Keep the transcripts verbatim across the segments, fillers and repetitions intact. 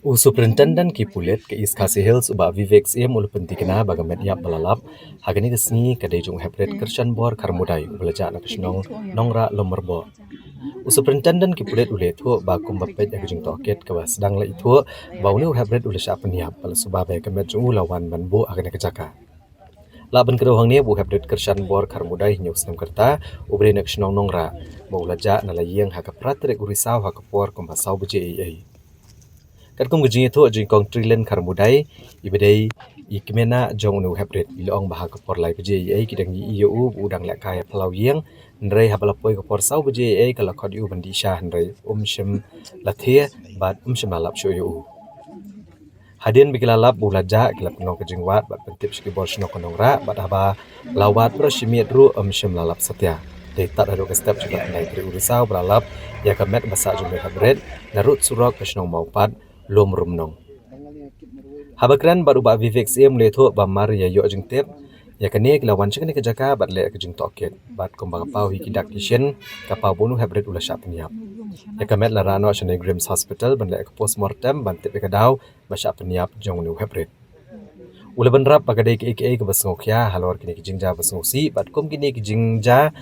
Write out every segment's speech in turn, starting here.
U Superintendent ki pulit ka East Khasi Hills, u Bah Vivek Syiem, u la pynthikna ba ka met ïap ba la lap ha kane ka sngi ka dei jong u heprit Kyrshanbor Kharmudai, u ba la jah na ka shnong Nongrah Lum Myrboh. U Superintendent ki pulit u la ïathuh ba kumba peit ïa ka jingtohkit kaba sdang la ithuh ba une u heprit u la shah pynïap, ba la suba ba ïa ka met jong u la wan ban buh ha kane ka jaka. Lah ban kdew hangne ba u heprit Kyrshanbor Kharmudai, hynñiew snem ka rta, u ba dei na ka shnong Nongrah, ba u la jah na la ïing ha ka phra tarik u Risaw ha ka por kumba saw baje eiei. Katkum ka jingïathuh jong i Kong Trilin Kharmudai, i ba dei i kmie jong une u heprit, i la ong ba ha ka por lai baje eiei ki dang ïohi ïa u ba u dang lehkai ha phyllaw ïing, hynrei haba la poi ka por saw baje eiei ka la khot ïa u ban dih sha, hynrei um shym la thiah bad um shym la lap shuh ïa u. Hadien ba ki la lap ba u la jah, ki la pynlong ka jingwad bad pyntip sha ki bor shnong ka Nongrah, bad haba la wad baroh shi miet ruh um shym la lap satia. Dei tad haduh ka step jong ka khyndai tarik u Risaw ba la lap ïa ka met ba sah jong une u heprit na rud surok ka shnong Mawpat, Lum Rumnong. Haba kren bad u Bah Vivek Syiem u la ïathuh ba mar ïa ïoh jingtip ïa kane ki la wan sha kane ka jaka bad leh ka jingtohkit. Bad kumba ka paw hi ki dak ki shin, ka paw ba une u heprit u la shah pynïap. Ïa ka met la rah noh sha NEIGRIHMS Hospital ban leh ka postmortem ban tip ïa ka daw ba shah pynïap jong une u heprit. U la bynrap ba ka dei kaei kaei kaba sngewkhia halor kine ki jingjia ba sngewsih, bad kum kine ki jingjia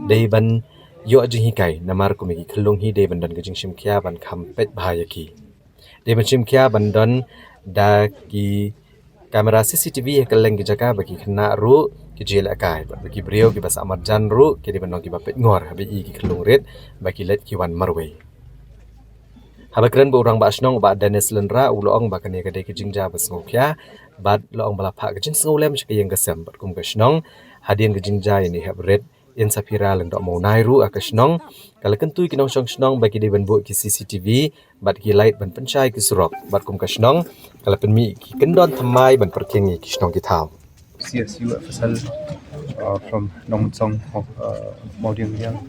dei ban ïoh jinghikai, namar kum ïa ki khyllung hi dei ban don ka jingshim khia ban kham peit bha ïa ki. Dei ban shim khia ban don da ki kamera C C T V ha kylleng ki jaka ba ki khynnah ruh ki ju ïalehkai, bad ba ki briew kiba sah marjan ruh ki dei ban long kiba peit ngor haba i ki khyllung rit ba ki leit ki wan marwei. Haba kren bad u Rangbah Shnong u Bah Dennis Lyngdoh u la ong ba kane ka dei ka jingjia ba sngewkhia, bad la ong ba la phah ka jingsngewlem sha ka ïing ka sem bad kum ka shnong, hadien ka jingjia ïa une u heprit Insaphira Lyngdoh Mawnai ruh ha ka shnong, ka la kyntu ïa ki nongshong shnong ba ki dei ban buh ki C C T V bad ki light ban pynshai ki surok, bad kum ka shnong ka la pynmih ki kyndon thymmai ban pyrkhing ïa ki shnong ki thaw. C S U F S L, uh, from Nongmynsong, uh, Mawdiangmyniang,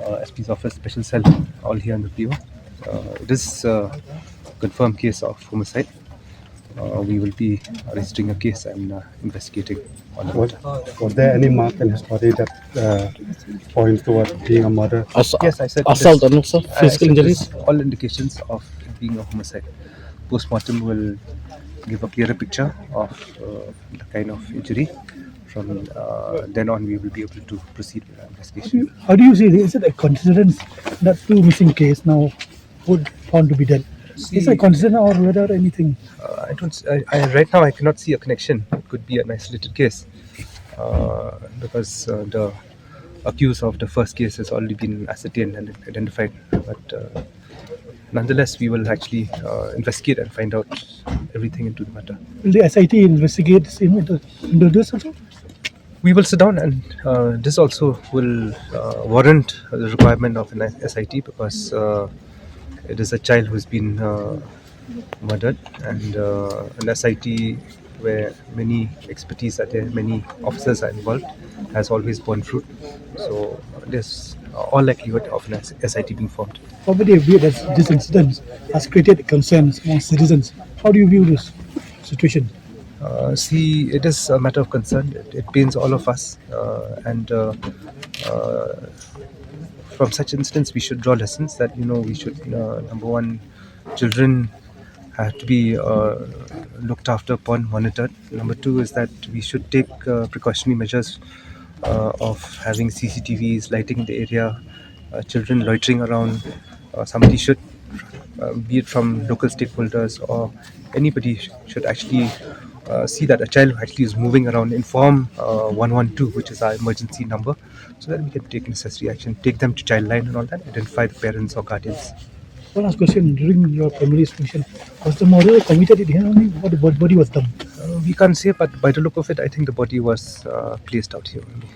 uh, S P's office, special cell, all here in the P O. Uh, it is a confirmed case of homicide. Uh, we will be registering a case and, uh, investigating on the matter. Was there any mark in his body that, uh, points towards being a murder? Ass- Yes, I said it is- assault and also I physical said it is injuries? All indications of it being a homicide. Postmortem will give a clearer picture of, uh, the kind of injury. From, uh, then on, we will be able to proceed with our investigation. How do you see it? Is it a coincidence that two missing case now would found to be dead? Is it a coincidence or whether anything? Uh, I don't. I, I, right now, I cannot see a connection. It could be an isolated case, uh, because, uh, the accused of the first case has already been ascertained and identified. But, uh, nonetheless, we will actually, uh, investigate and find out everything into the matter. Will the S I T investigate into, into this also? We will sit down, and, uh, this also will, uh, warrant the requirement of an S I T, because, uh, it is a child who's been, uh, murdered, and, uh, an S I T where many expertise are there, many officers are involved, has always borne fruit. So there's all likelihood of an S I T being formed. How many of you that this incident has created concerns among citizens? How do you view this situation? Uh, see, it is a matter of concern. It, it pains all of us, uh, and, uh, uh, from such incidents, we should draw lessons that, you know, we should, uh, number one, children have to be, uh, looked after upon, monitored. Number two is that we should take, uh, precautionary measures, uh, of having C C T Vs, lighting the area, uh, children loitering around. Uh, somebody should, uh, be it from local stakeholders or anybody, sh- should actually, uh, see that a child actually is moving around, inform, uh, one one two, which is our emergency number, so that we can take necessary action, take them to Childline and all that, identify the parents or guardians. One last question. During your primary inspection, was the murder committed here only? What the bod- body was dumped? Uh, we can't say, but by the look of it, I think the body was, uh, placed out here only.